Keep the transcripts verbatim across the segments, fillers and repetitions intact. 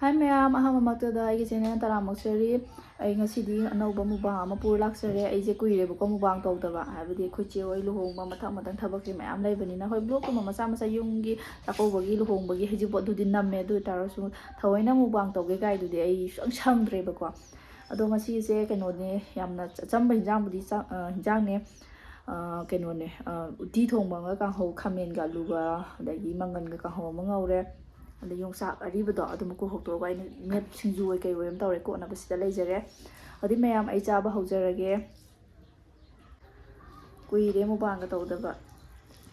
ꯍꯥꯏ ꯃꯌꯥꯝ, ꯑꯍꯥꯟꯕꯃꯛꯇꯗ ꯑꯩꯒꯤ ꯆꯦꯅꯦꯜ ꯇꯔꯥꯝ ꯑꯣꯛꯆꯔꯤ꯫ ꯑꯩ ꯉꯁꯤꯗꯤ ꯑꯅꯧꯕ ꯃꯨꯛꯕꯥꯡ ꯑꯃ ꯄꯨꯔ ꯂꯥꯛꯆꯔꯦ꯫ ꯑꯩꯁꯦ ꯀꯨꯏꯔꯦꯕꯀꯣ ꯃꯨꯛꯕꯥꯡ ꯇꯧꯗꯕ, ꯍꯥꯏꯕꯗꯤ ꯑꯩꯈꯣꯏ ꯆꯦ ꯍꯣꯏ ꯂꯨꯍꯣꯡꯕ, ꯃꯊꯪ ꯃꯊꯪ ꯊꯕꯛꯁꯦ ꯃꯌꯥꯝ ꯂꯩꯕꯅꯤꯅ, ꯍꯣꯏ ꯕ꯭ꯂꯣꯛꯀꯨꯝꯕ ꯃꯆꯥ ꯃꯆꯥ ꯌꯨꯝꯒꯤ ꯆꯥꯛꯀꯧꯕꯒꯤ, ꯂꯨꯍꯣꯡꯕꯒꯤ, ꯍꯩꯖꯤꯡꯄꯣꯠ ꯑꯗꯨꯗꯤ ꯅꯝꯃꯦ꯫ ꯑꯗꯨ ꯑꯣꯏ ꯇꯥꯔꯁꯨ ꯊꯑꯣꯏꯅ ꯃꯨꯛꯕꯥꯡ ꯇꯧꯒꯦ ꯀꯥꯏꯗꯨꯗꯤ ꯑꯩ ꯁꯨꯡꯁꯪ ꯁꯪꯗ꯭ꯔꯦꯕꯀꯣ꯫ ꯑꯗꯣ ꯉꯁꯤꯁꯦ ꯀꯩꯅꯣꯅꯦ, ꯌꯥꯝꯅ ꯑꯆꯝꯕ ꯍꯤꯟꯖꯥꯡꯕꯨꯗꯤ ꯆꯥ-, ꯑ, ꯍꯤꯟꯖꯥꯡꯅꯦ꯫ ꯑ, ꯀꯩꯅꯣꯅꯦ, ꯑ, ꯎꯇꯤ ꯊꯣꯡꯕ ꯑꯃꯒ ꯀꯥꯡꯍꯧ, ꯈꯥꯃꯦꯟꯒ ꯑꯂꯨꯒ, ꯑꯗꯒꯤ ꯃꯪꯒꯟꯒ ꯀꯥꯡꯍꯧ ꯑꯃ ꯉꯧꯔꯦ꯫ ꯑꯗꯩ ꯌꯣꯡꯆꯥꯛ ꯑꯔꯤꯕꯗꯣ ꯑꯗꯨ ꯃꯀꯨ ꯈꯣꯛꯇꯣꯛꯑꯒ ꯑꯩꯅ ꯃꯦꯠ ꯁꯤꯡꯖꯨ ꯑꯣꯏ ꯀꯩ ꯑꯣꯏ ꯑꯃ ꯇꯧꯔꯦ, ꯀꯣꯠꯅꯕ ꯁꯤꯗ ꯂꯩꯖꯔꯦ꯫ ꯑꯗꯨꯗꯤ ꯃꯌꯥꯝ ꯑꯩ ꯆꯥꯕ ꯍꯧꯖꯔꯒꯦ꯫ ꯀꯨꯏꯔꯦ ꯃꯨꯛꯕꯥꯡꯒ ꯇꯧꯗꯕ,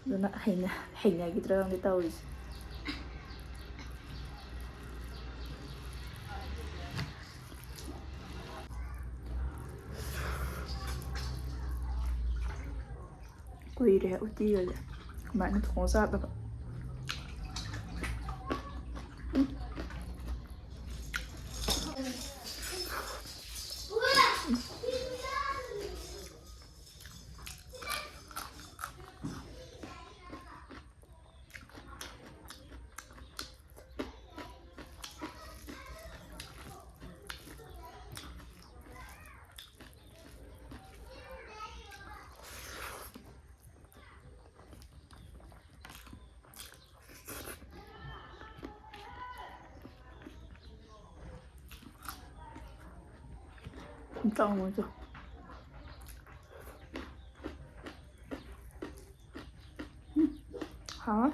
ꯑꯗꯨꯅ ꯍꯩꯅ-, ꯍꯩꯅꯈꯤꯗ꯭ꯔꯥ ꯈꯪꯗꯦ ꯇꯧꯔꯤꯁꯦ꯫ ꯀꯨꯏꯔꯦ ꯎꯇꯤꯒꯁꯦ ꯑꯗꯨꯃꯥꯏꯅ ꯊꯣꯡꯉ ꯆꯥꯗꯕ꯫ ꯎꯝ꯫ ꯆꯥꯎꯅꯁꯨ꯫ ꯎꯝ, ꯍꯥꯎꯋꯦ꯫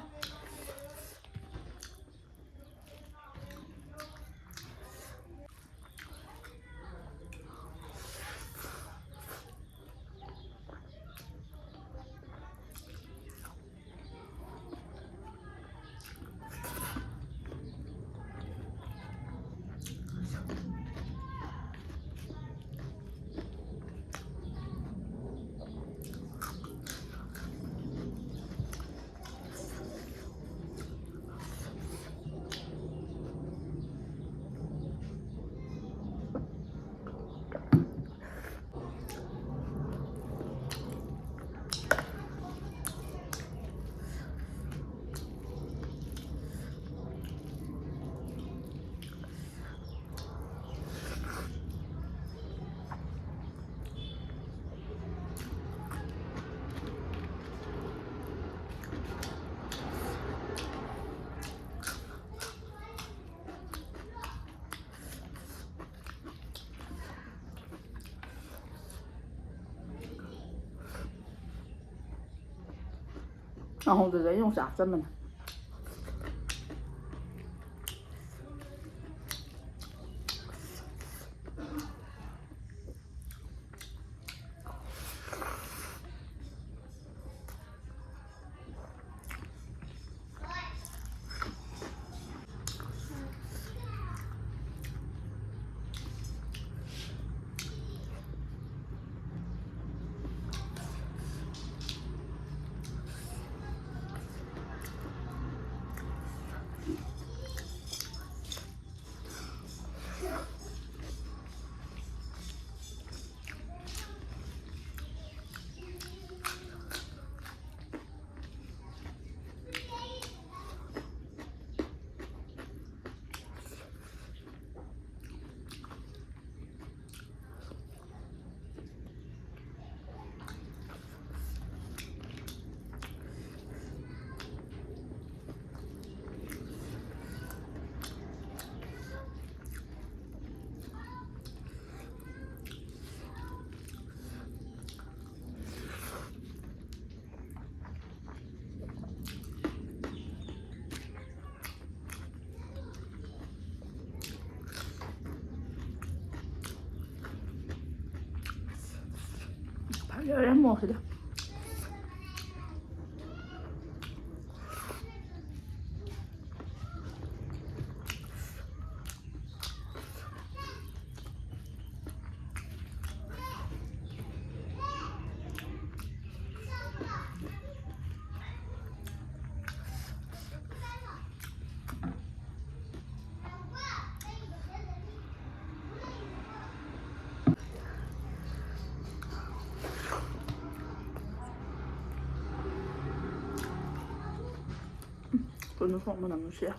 ꯀꯥꯡꯍꯧꯗꯨꯗ ꯑꯩ ꯌꯣꯡꯆꯥꯛ ꯍꯥꯞꯆꯟꯕꯅꯦ꯫ ꯐꯖꯔꯦ ꯃꯣꯔꯣꯛꯁꯤꯗ꯫ ꯀꯩꯅꯣ ꯁꯣꯛ ꯃꯅꯝ ꯅꯨꯡꯁꯤꯌꯦ꯫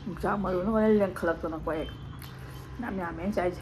ꯌꯣꯡꯆꯥꯛ ꯃꯔꯨꯅ ꯍꯣꯔꯦꯟ ꯂꯦꯡꯈꯠꯂꯛꯇꯅꯀꯣ ꯑꯩ꯫ ꯌꯥꯝ ꯌꯥꯝꯃꯦ ꯑꯩꯅ ꯆꯥꯏꯁꯦ꯫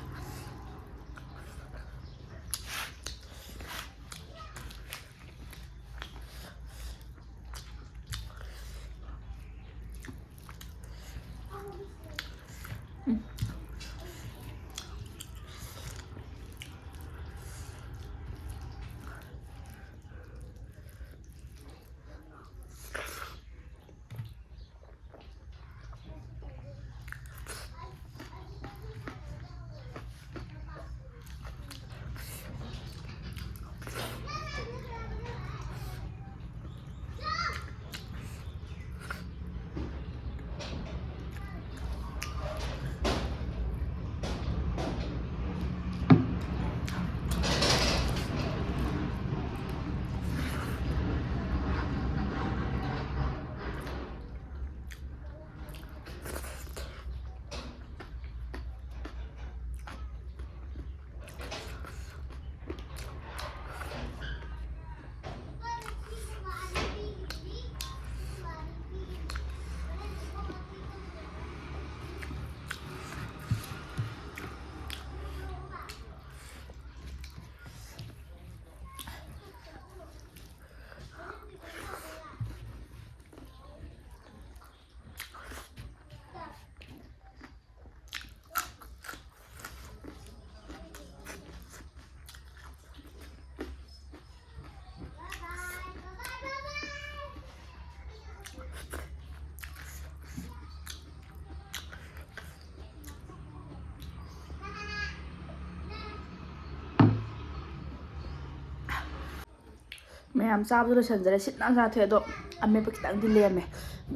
ꯃꯌꯥꯝ ꯆꯥꯕꯗꯣ ꯂꯣꯏꯁꯤꯟꯖꯔꯦ꯫ ꯁꯤꯠ ꯅꯥꯟ ꯆꯥꯊꯣꯛꯑꯦ꯫ ꯑꯗꯣ ꯑꯃꯦꯠꯄ ꯈꯤꯇꯪꯗꯤ ꯂꯦꯝꯃꯦ꯫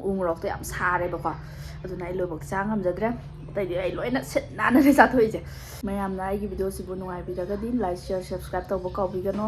ꯎ ꯃꯣꯔꯣꯛꯇꯣ ꯌꯥꯝ ꯁꯥꯔꯦꯕꯀꯣ꯫ ꯑꯗꯨꯅ ꯑꯩ ꯂꯣꯏꯕꯧ ꯆꯥ ꯉꯝꯖꯗ꯭ꯔꯦ꯫ ꯑꯇꯩꯗꯤ ꯑꯩ ꯂꯣꯏꯅ ꯁꯤꯠ ꯅꯥꯟꯅꯅꯦ ꯆꯥꯊꯣꯛꯏꯁꯦ꯫ ꯃꯌꯥꯝꯅ ꯑꯩꯒꯤ ꯚꯤꯗꯤꯑꯣꯁꯤꯕꯨ ꯅꯨꯡꯉꯥꯏꯕꯤꯔꯒꯗꯤ like, share, subscribe ꯇꯧꯕ ꯀꯥꯎꯕꯤꯒꯅꯨ꯫